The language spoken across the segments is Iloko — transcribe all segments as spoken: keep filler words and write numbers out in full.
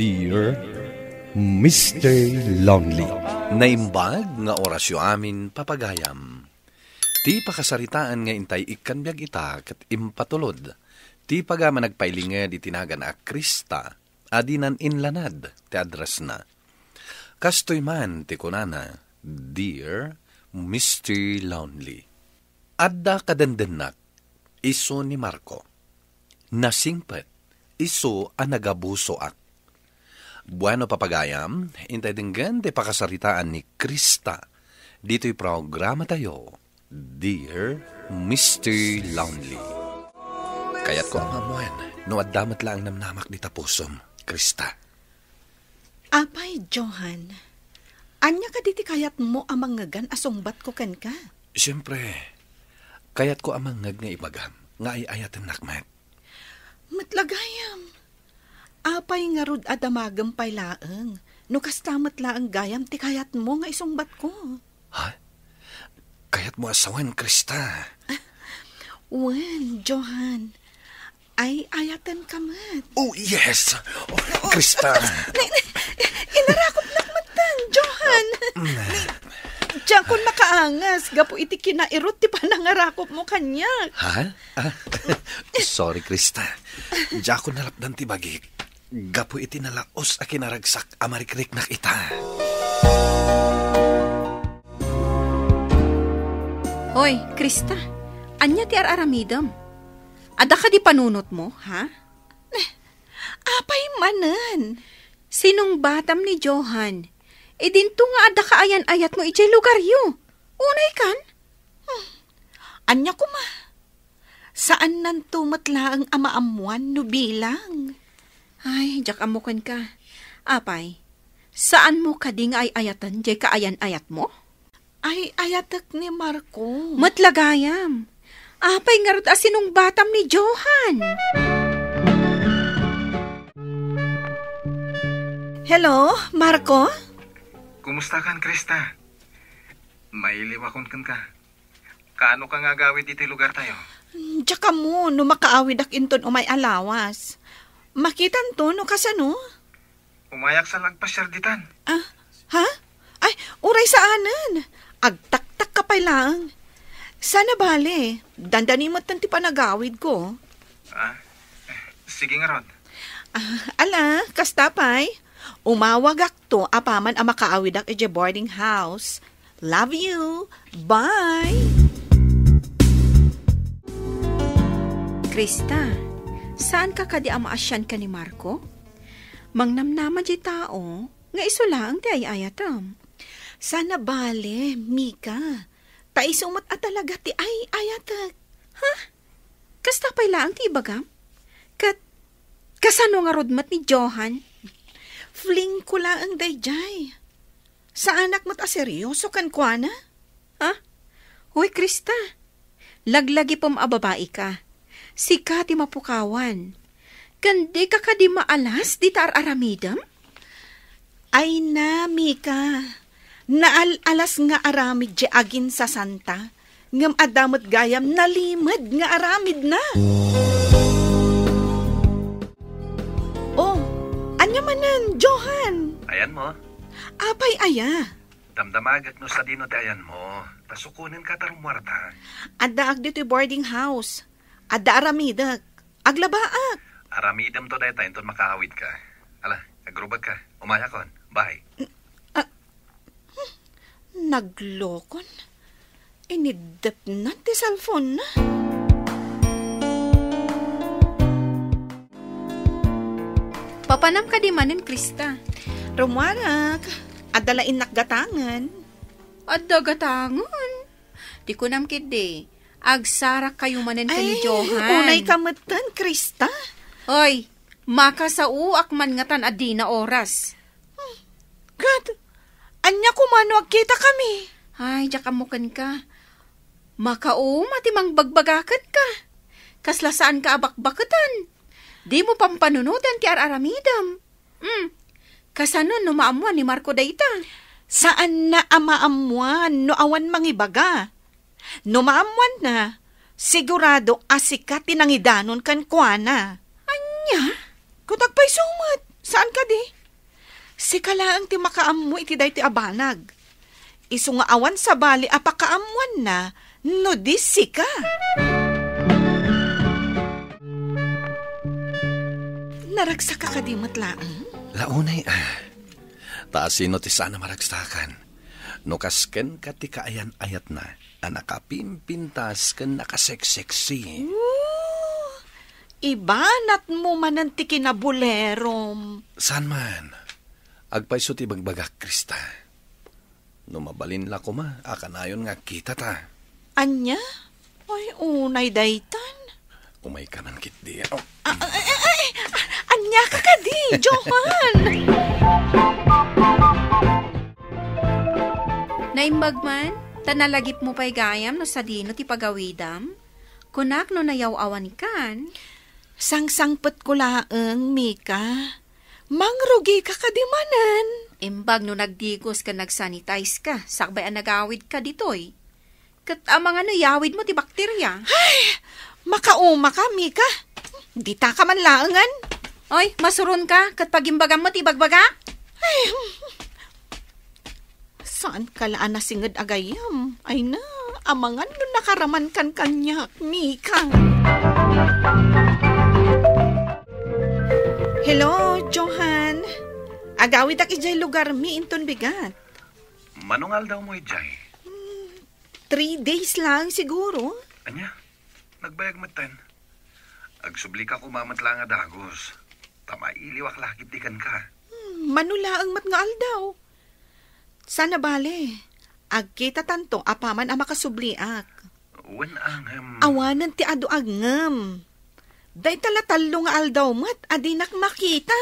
Dear Mister Lonely. Naimbag nga orasyo amin, papagayam. Ti pakasaritaan nga intay ikkan biag ita ket impatulod ti pagaman agpailinged iti nagan a Krista a dinan inlanad ti addressna. Kastoy man ti kunana, "Dear Mister Lonely." Adda kadendennak, isu ni Marco. Nasingpet, isu a nagabusoak. Bueno, papagayam, intay denggen ti pakasaritaan ni Krista ditoy programatayo, Dear Mister Lonely. Kayatko a maammoan no adda met laeng namnamak dita pusom, Krista. Apay, Johan, ania kadi ti kayatmo a mangngegan a sungbatko kenka? Siempre, kayatko a mangngeg nga ibagam nga ay-ayatennak met. Met la gayam. Apay ngarud a damagem pay laeng no kasta met laeng gayam ti kayatmo nga isungbatko? Ha? Kayatmo a sawen, Krista? Wen, Johan. Ay-ayatenka met. Oh, yes! Oh, Krista! Ni, ni, inarakopnak metten, Johan! Mm. Ni, diakon makaangas gapu iti kinairut ti panangarakopmo kaniak. Ha? Ah, sorry, Krista. Diakon nalapdan ti bagik gapu iti nalaus a kinaragsak a marikriknak ita. Hoy, Krista, ania ti ar-aramidem? Adda kadi panunotmo, ha? Apay manen? Sinungbatam ni Johan. Idinto nga adda kaayan-ayatmo idiay lugaryo. Unay kan? Hmm. Ania koma? Saannanto met laeng a maammoan no bilang. Ay, diak ammo kenka. Apay, saanmo kadi nga ay-ayaten diay kaayan-ayatmo? Ay-ayatek ni Marco. Met la gayam. Apay ngarud a sinungbatam ni Johan? Hello, Marco? Kumusta kan, Krista? Mailiwakon kenka. Kaano ka nga agawid iti lugartayo? Diak ammo no makaawidak inton umay a lawas. Makitanto no kasano? Umayak sa agpasiar ditan. Ah, ha? Ay, uray saanen. Agtaktak ka pay laeng. Sana bale, dandani metten ti panagawidko. Ah, sige ngarud. Ah, ala, kasta pay. Umawagakto apaman a makaawidak idiay boarding house. Love you. Bye. Krista, saanka kadi a maasianka ni Marco? Mangnamnama diay tao nga isu laeng ti ay-ayatem. Sana bale, Mika. Ta isu met a talaga ti ay-ayatek. Ha? Kasta pay laeng ti ibagam? Ket kasano ngarud met ni Johan? Fling ko laeng daydiay. Saanak met a seryoso kenkuana. Ha? Hoy, Krista, laglagipem a babai ka. Sika ti mapukawan. Ken dika kadi maalas dita ar-aramidem? Ay na, Mika. Naal-alas nga aramid ti aginsasanta, ngem adda met gayam nalimed nga aramidna. Oh, ania manen, Johan? Ayanmo? Apay aya? Damdamagek no sadino ti ayanmo, ta sukonenka ta rummuarta. Addaak ditoy boarding house. Adda aramidek. Aglabaak. Aramidemto dayta inton makaawidka. Ala, agrubagka. Umayakon. Bye. Ah, hmm, naglokon. Iniddepna ti cellphone-na. Papanam kadi manen, Krista? Rummuarak, adda la innak gatangen. Adda gatangen? Ti kunam ketdi, agsarakkayo manen ken ni Johan. Ay, unay ka metten, Krista. Oy, makasaoak man ngatan a dina oras. Hmm, ket, ania koma no agkitakami? Ay, diak ammo kenka. Makauma ti mangbagbaga kenka. Kasla saanka a bakbaketan. Dimo pampanunotan ti ar-aramidem. Hmm. Kasano no maammuan ni Marco dayta? Saanna a maammuan no awan mangibaga. No maammuanna, sigurado a sika ti nangidanon kenkuana. Ania? Ket agpayso met, saan kadi? Sika laeng ti makaammo iti daytoy a banag. Isu nga awan sabali a pakaammoanna no di sika. Naragsaka kadi met laeng? Launay, ah. Ta asino ti saan a maragsakan? No kas kenka ti kaayan-ayatna a nakapimpintas ken nakaseksexy. Ooh, ibanatmo manen ti kinabulerom. Saan man? Agpayso ti ibagbagak, Krista. No mabalin la koma a kanayon nga agkitata. Ania? Ay, unay daytan. Umayka man ketdi. Oh. A-, a-, a-, ay, ania ka kadi, Johan? Naimbag man, ta nalagipmo pay gayam no sadino ti pagawidam? Kunak no nayaw-awankan. Sangsangpetko laeng, Mika. Mangrugika kadi manen. Imbag no nagdigos ken nagsanitize ka, sakbay a nagawidka ditoy. Ket amangan no iyawidmo ti bakteria. Ay! Makauma ka, Mika. Dita ka man laengen. Oy, masuron ka, ket pagimbagammo ti ibagbaga? Ay, saan ka la a nasinged a gayyem? Ay na, amangan no nakaramankan kaniak, Mika. Hello, Johan. Agawidak idiay lugarmi inton bigat. Mano nga aldawmo idiay? Three days lang siguro. Ania? Nagbayag metten. Agsublika koma met la nga dagus. Ta mailiwak la ketdi kenka. Hmm, mano laeng met nga aldaw? Saan a bale, agkitatanto apaman a makasubliak. Wen a ngem. Awanen ti adu a ngem. Dayta la tallo nga aldaw met a dinak makita.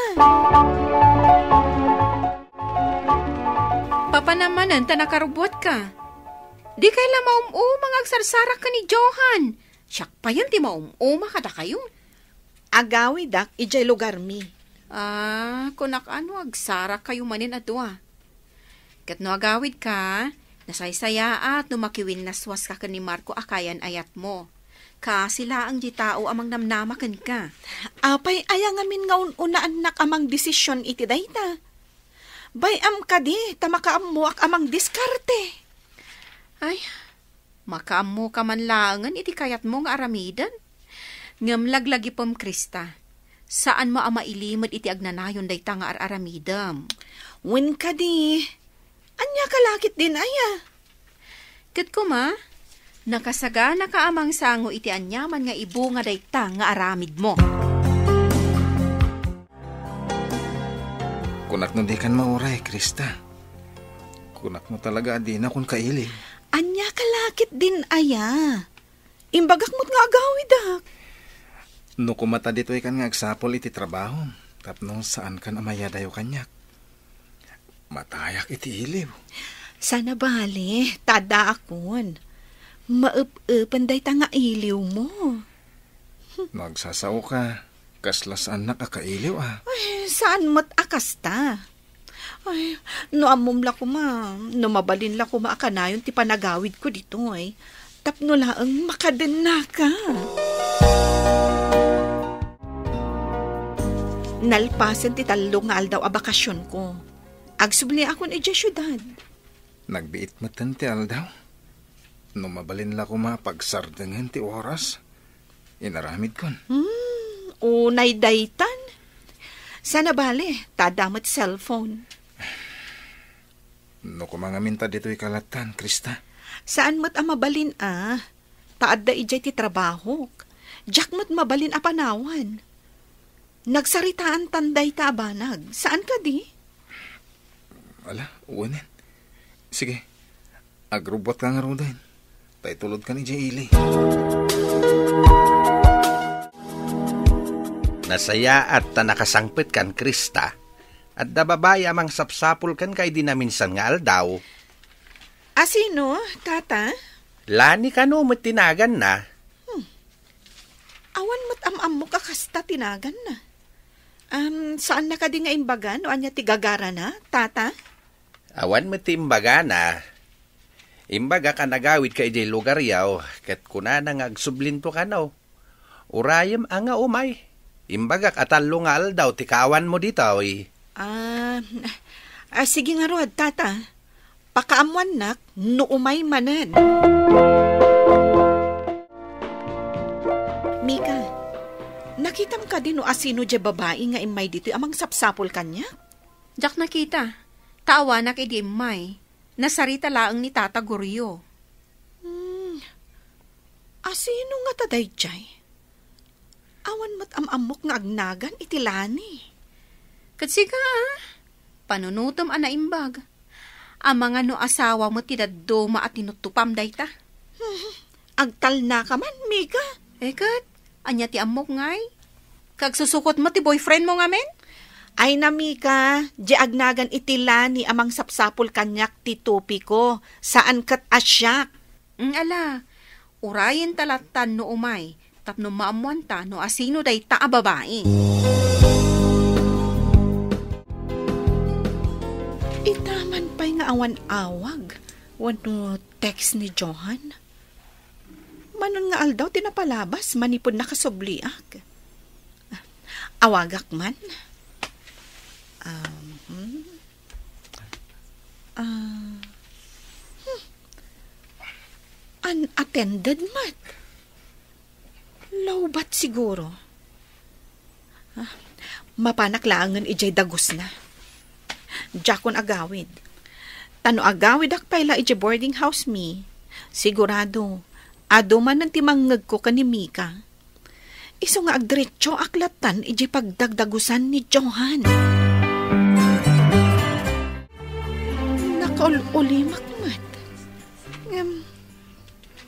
Papanam manen ta nakarubbuatka. Dikay la maum-uma nga agsarsarak ken ni Johan. Siak payen ti maum-uma kadakayo. Agawidak idiay lugarmi. Ah, kunak a no agsarakkayo manen a dua. Ket no agawidka, nasaysayaat no makiwinnaswaska ken ni Marco a kaayan-ayatmo. Kaasi laeng diay tao a mangnamnama kenka. Apay aya ngamin nga un-unaannak a mangdesision iti dayta? Bay-am kadi ta makaammoak a mangdiskarte. Ay, makaammoka man laengen iti kayatmo nga aramiden. Ngem laglagipem, Krista, saanmo a mailimed iti agnanayon dayta nga ar-aramidem. Wen kadi, ania ka la ketdin aya? Ket koma, nakasaganaka a mangsango iti aniaman nga ibunga dayta nga aramidmo. Kunak no dikan mauray, Krista. Kunak no talaga a dinakon kailiw. Ania ka la ketdin aya? Imbagak met nga agawidak. No kumata ditoy kan nga agsapul iti trabahom, tapno saankan a mayadayo kaniak. Matayak iti iliw. Saan a bale, ta addaakon. Maep-epen dayta nga iliwmo. No agsasaoka, kasla saannak a kailiw, a. Ay, saan met a kasta. Ay, no ammom la koma, no mabalin la koma a kanayon ti panagawidko ditoy, tapno laeng makadennaka. Nalpasen ti tallo nga aldaw a bakasionko. Agsubliakon idiay siudad. Nagbiit metten ti aldaw. No mabalin la koma a pagsardengen ti oras, inaramidkon. Hmm, unay daytan. Saan a bale, ta adda met cellphone. No koma ngamin ta ditoy kalatan, Krista. Saan met a mabalin a, ta adda idiay ti trabahok. Diak met mabalin a panawan. Nagsaritaantan dayta a banag. Saan kadi? Ala, wen. Sige, agrubbuatka ngaruden. Ta itulodkan idiay ili. Nasayaat ta nakasangpetkan, Krista. Adda babai a mangsapsapul kenka idi naminsan nga aldaw. Asino, tata? Lani kano met ti naganna? Hmm. Awan met am-ammok a kasta ti naganna. Am, saanna kadi nga imbaga no ania ti gagarana, tata? Awan met ti imbagana. Imbagak a nagawidka idiay lugaryo, ket kunana nga agsublinto kano. Urayem a nga umay. Imbagak a tallo nga aldaw ti kaawanmo ditoy. Ah, Ah, sige ngarud, tata. Pakaammoannak no umay manen. Mika, nakitam kadi no asino diay babai nga immay ditoy a mangsapsapul kaniak? Diak nakita. Ta awanak idi immay. Nasarita laeng ni Tata Gorio. Hmm. Asino ngata daydiay? Awan met am-ammok nga agnagan iti Lani. Ket sika, ah, panunotem a naimbag. Amangan no asawa met ti dadduma a tinuttupam dayta. Agtalnaka man, Mika. Eh, ket, ania ti ammok ngay? Kagsusukot met ti boyfriend mo ngamin? Ay na, Mika, di agnagan iti Lani a mangsapsapul kaniak ti topiko, saan ket a siak. Mm, ala, urayen ta lattan no umay, tapno maammoanta no asino dayta a babai. Ita man pay nga awan awag wenno text ni Johan. Manon nga aldaw ti napalabas manipud nakasubliak. Awagak man. Um, hmm. Ah, hmm. Unattended met. Lowbat siguro. Ah, mapanak laengen idiay dagusna. Diakon agawid. Ta no agawidak pay la idiay boarding house mi, sigurado, adu manen ti mangngegko ken ni Mika. Isu nga agdiretsoak lattan idiay pagdagdagusan ni Johan. Nakaul-ulimak met. Ngem,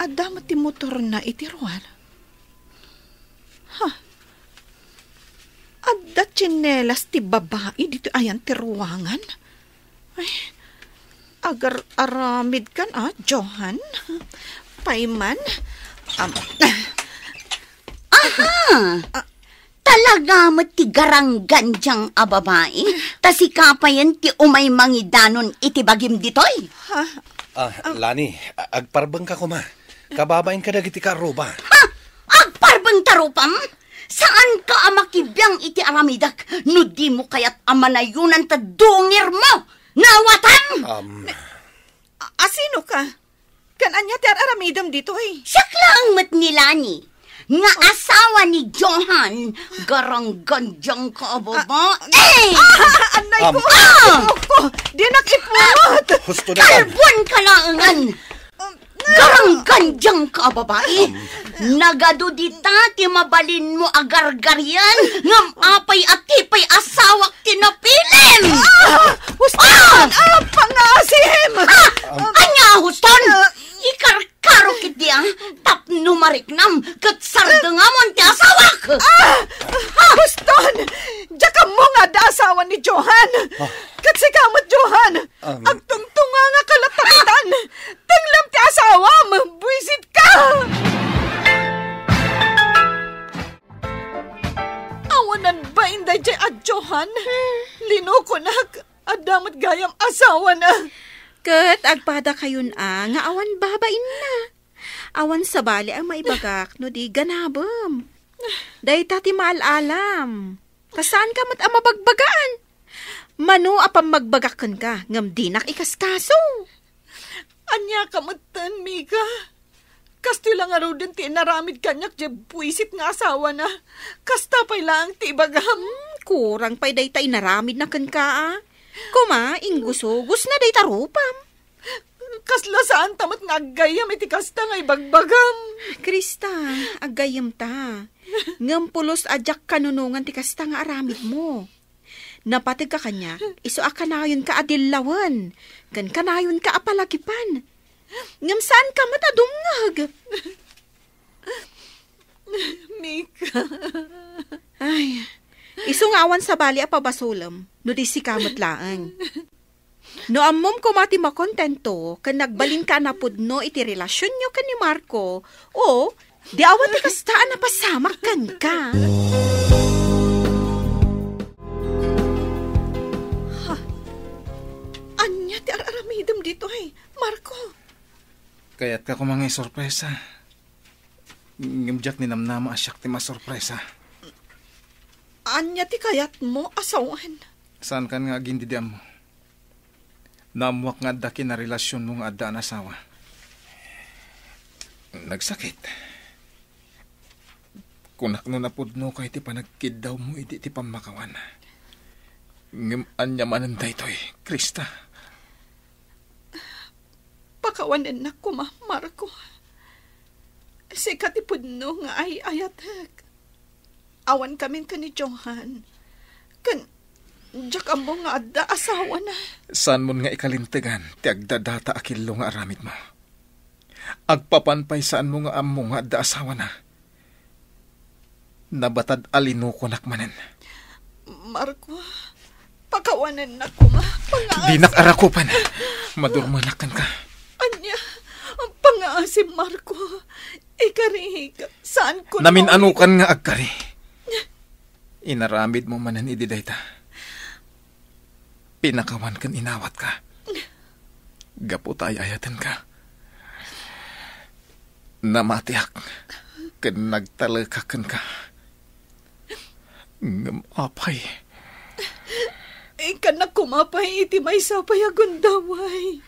adda met ti motorna iti ruar. Ha? Adda tsinelas ti babai ditoy ayan ti ruangan? Ay, agar-aramid kan, ah, Johan? Payman? Am, Aha! Ah. Talaga met ti garanggandiang a babai? Ta sika payen ti umay mangidanon iti bagim ditoy? Ha? Ah, Lani, a-, agparbengka koma. Kababain kadagiti kaarruba. Ha? Agparbeng ta rupam? Saanka a makibiang iti aramidek no dimo kayat a manayunan ta dungirmo? Nawatam! Um, A-, asino ka? Kan ania ti ar-aramidem ditoy? Siak laeng met ni Lani, nga asawa ni Johan, garanggandiang ka a babai. Ah, annay ko! Ah! Ipukko! Dinak ipukot! Husto na ka. Kalbuan ka laengen! Um, garanggandiang ka a babai! Um, nagadu dita ti mabalinmo a gargarian, ngem apay a ti pay asawak ti napilim! Ah! Huston! Ah! Ah, pangasim! Ah! Ania, Huston? Ah! Ikarkaro ketdi, ah, tapno mariknam ket sardengamon ti asawak! Ah! Huston! Diak ammo nga adda asawa ni Johan! Ah. Ket sika met, Johan! Um. Agtungtungangaka latta itan! Tenglam ti asawam! Buisitka! Awanan bain daydiay a Johan. Linukonak, adda met gayam asawana. Ket agpadakayon a nga awan babainna. Awan sabali a maibagak no di ganabem. Dayta ti maal-alam. Ta saanka met a mabagbagaan. Mano a pammagbagak kenka, ngem dinak ikaskaso. Ania ka metten, Mika? Kastoy la ngaruden ti inaramid kaniak diay buisit nga asawana. Kasta pay laeng ti ibagam. Hmm, kurang pay dayta inaramidna kenka, a. Koma, inggusugosna dayta rupam. Kasla saanta met nga aggayyem iti kasta nga ibagbagam. Krista, aggayyemta. Ngem pulos a diak kanunongan ti kasta nga aramidmo. Napategka kaniak, isu a kanayonka a dillawen, ken kanayonka a palagipan. Ngem saanka met a dumngeg. Mika. Ay, isu nga awan sabali a pabasolem, no di sika met laeng. No ammom koma ti makontento ken nagbalinka a napudno iti relasionyo ken ni Marco, o di awan ti kasta a napasamak kenka. Ha? Ania ti ar-aramidem ditoy, Marco? Kayatka koma nga isorpresa. Ngem diak ninamnama a siak ti masorpresa. Ania ti kayatmo a sawen? Saankan nga agindidi ammo. Naammoak nga adda kinarelasionmo nga adda a nasawa. Nagsakit. Kunak no napudnoka iti panagkiddawmo idi ti pammakawan. Ngem ania manen daytoy, Krista? Pakawanennak koma, Marco. Sika ti pudno nga ay-ayatek. Awan kamin ken ni Johan. Ken diak ammo nga adda asawana. Saanmon nga ikalintegan ti agdadata a killo nga aramidmo. Agpapan pay saanmo nga ammo nga adda asawana. Nabatad a linukonak manen. Marco, pakawanennak koma. Pangaasi. Dinak arakupan. Madurmenak kenka. Ania? Pangaasi, Marco. Ikarik. Saan ko namin-anukan nga agkari. Inaramidmo manen idi dayta. Pinakawan ken inawatka. Gapu ta ay-ayatenka. Namatiak ken nagtalekak kenka. Ngem apay? Ikkannak koma pay iti maysa pay a gundaway.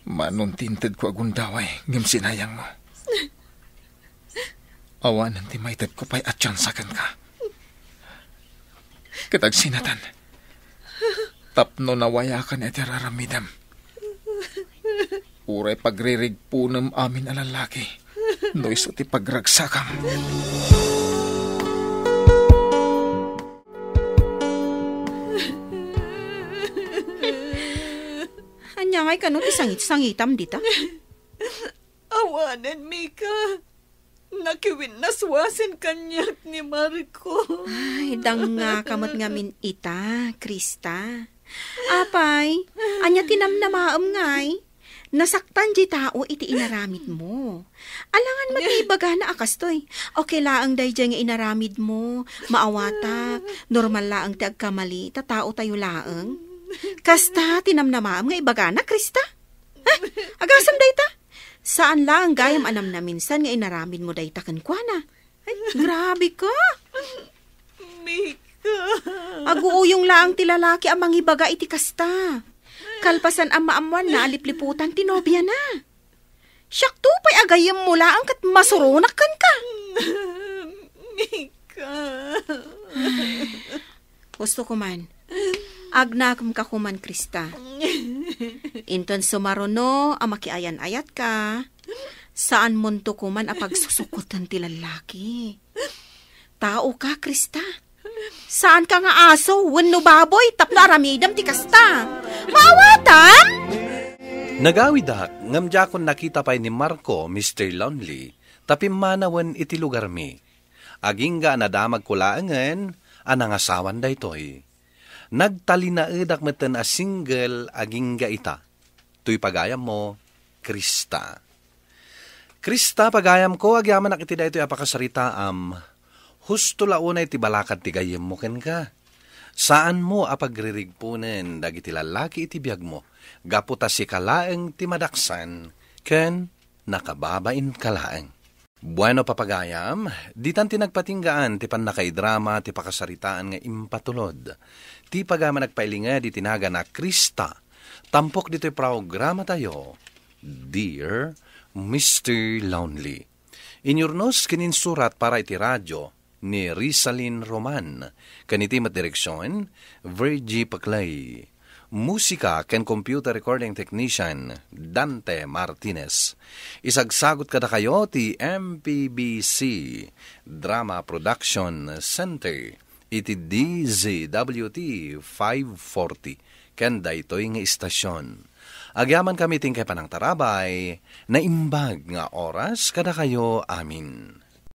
Manon ti intedko a gundaway, ngem sinayangmo. Awanen ti maitedko pay a tsansa kenka. Ket agsinatan, tapno nawayakan iti raramidem. Uray pagririgpunem amin a lallaki, no isu ti pagragsakam. Ania ngay kano ti sangit-sangitam dita? Awanen, Mika. Nakiwinnaswasen kaniak ni Marco. Ay, dangngaka met ngamin ita, Krista. Apay, ania ti namnamaem ngay? Nasaktan diay tao iti inaramidmo. Alangan met nga ibagana a kastoy. Okay laeng daydiay nga inaramidmo, maawatak, normal laeng ti agkamali, ta taotayo laeng. Kasta ti namnamaem nga ibagana, Krista? Ha? Agasem dayta? Saan laeng gayam a namnaminsan nga inaramidmo dayta kenkuana. Ay, grabe ka! Mika. Aguuyong laeng ti lalaki a mangibaga iti kasta. Kalpasan a maammoanna a lipliputan ti nobiana. Siakto pay a gayyemmo laeng ket masuronak kenka. Mika. Husto koman. Agnakemka koman, Krista. Inton sumaruno a makiayan-ayatka, saanmonto koman a pagsusukoten ti lallaki. Taoka, Krista. Saanka nga aso wenno baboy tapno aramidem ti kasta. Maawatam? Nagawidak, ngem diakon nakita pay ni Marco, Mister Lonely, ta pimmanawen iti lugarmi. Agingga a nadamagko laengen a nangasawan daytoy. Nagtalinaedak metten a single agingga ita. Toy pagayammo, Krista. Krista, pagayamko, agyamanak iti daytoy a pakasaritaam. Husto la unay ti balakad ti gayyemmo kenka. Saanmo a pagririgpunen dagiti lallaki iti biagmo, gapu ta sika laeng ti madaksan ken nakababainka laeng. Bueno, papagayam, ditan ti nagpatinggaan ti pannakaidrama ti pakasaritaan nga impatulod. Ti pagayam a nagpailinged iti nagan a Krista. Tampok ditoy programatayo, Dear Mister Lonely. Inyurnos ken insurat para iti radio ni Rizalin Roman, ken iti met direksion, Virgie Paclay. Musika ken computer recording technician, Dante Martinez. Isagsagot kadakayo ti M P B C Drama Production Center iti D Z W T five forty, ken daytoy nga istasyon. Agyamankami ti inkay panangtarabay, naimbag nga oras kadakayo amin.